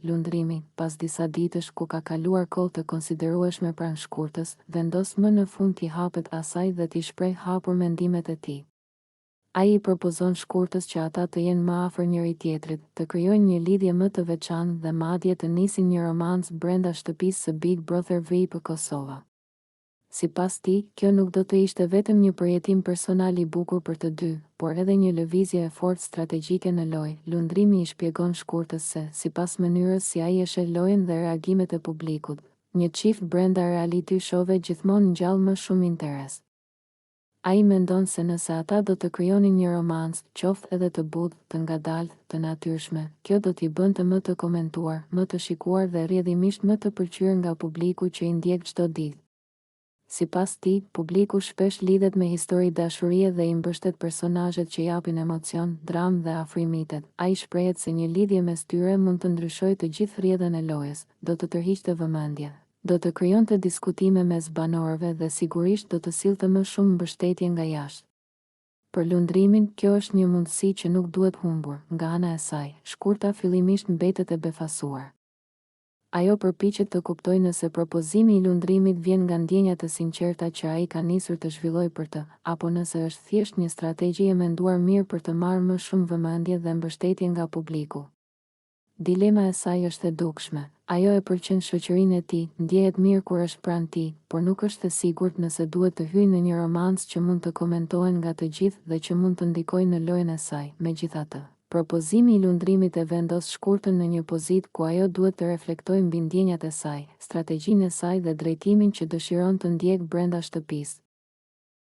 Lundrimi, pas disa ditësh ku ka kaluar kohë të konsiderueshme pranë Shkurtës, vendos më në fund t'i hapet asaj dhe t'i shprehë hapur mendimet e tij. Ai i propozon Shkurtës që ata të jenë më afër njëri-tjetrit, të krijojnë një lidhje më të veçantë dhe madje të nisin një romancë brenda shtëpisë së Big Brother VIP Kosova. Sipas tij, kjo nuk do të ishte vetëm një përjetim personal i bukur për të dy, por edhe një lëvizje e fortë strategjike në lojë. Lundrimi i shpjegon Shkurtës se, sipas mënyrës si ai e sheh lojën dhe reagimet e publikut, një çift brenda reality show-ve gjithmonë ngjall më shumë interes. Ai mendon se nëse ata do të krijonin një romancë, qoftë edhe të butë, të ngadaltë, të natyrshme, kjo do t'i bënte më të komentuar, më të shikuar dhe rrjedhimisht më të pëlqyer nga publiku që i ndjek çdo ditë. Sipas tij, publiku shpesh lidhet me histori dashurie dhe i mbështet personazhet që japin emocion, dramë dhe afrimitet. Ai shprehet se një lidhje mes tyre mund të ndryshojë të gjithë rrjedhën e lojës, do të tërhiqte vëmendje, do të krijonte diskutime mes banorëve dhe sigurisht do të sillte më shumë mbështetje nga jashtë. Për Lundrimin, kjo është një mundësi që nuk duhet humbur, nga ana e saj, Shkurta fillimisht mbetet e befasuar. Ajo përpiqet të kuptojë nëse propozimi i Lundrimit vjen nga ndjenja të sinqerta që ai ka nisur të zhvillojë për të, apo nëse është thjesht një strategji e menduar mirë për të marrë më shumë vëmendje dhe mbështetje nga publiku. Dilema e saj është e dukshme. Ajo e pëlqen shoqërinë e tij, ndjehet mirë kur është pranë tij, por nuk është e sigurt nëse duhet të hyjë në një romancë që mund të komentohen nga të gjithë dhe që mund të ndikojë në lojën e saj. Megjithatë, propozimi i Lundrimit e vendos Shkurtën në një pozitë ku ajo duhet të reflektojë mbi ndjenjat e saj, strategjinë e saj dhe drejtimin që dëshiron të ndjekë brenda shtëpisë.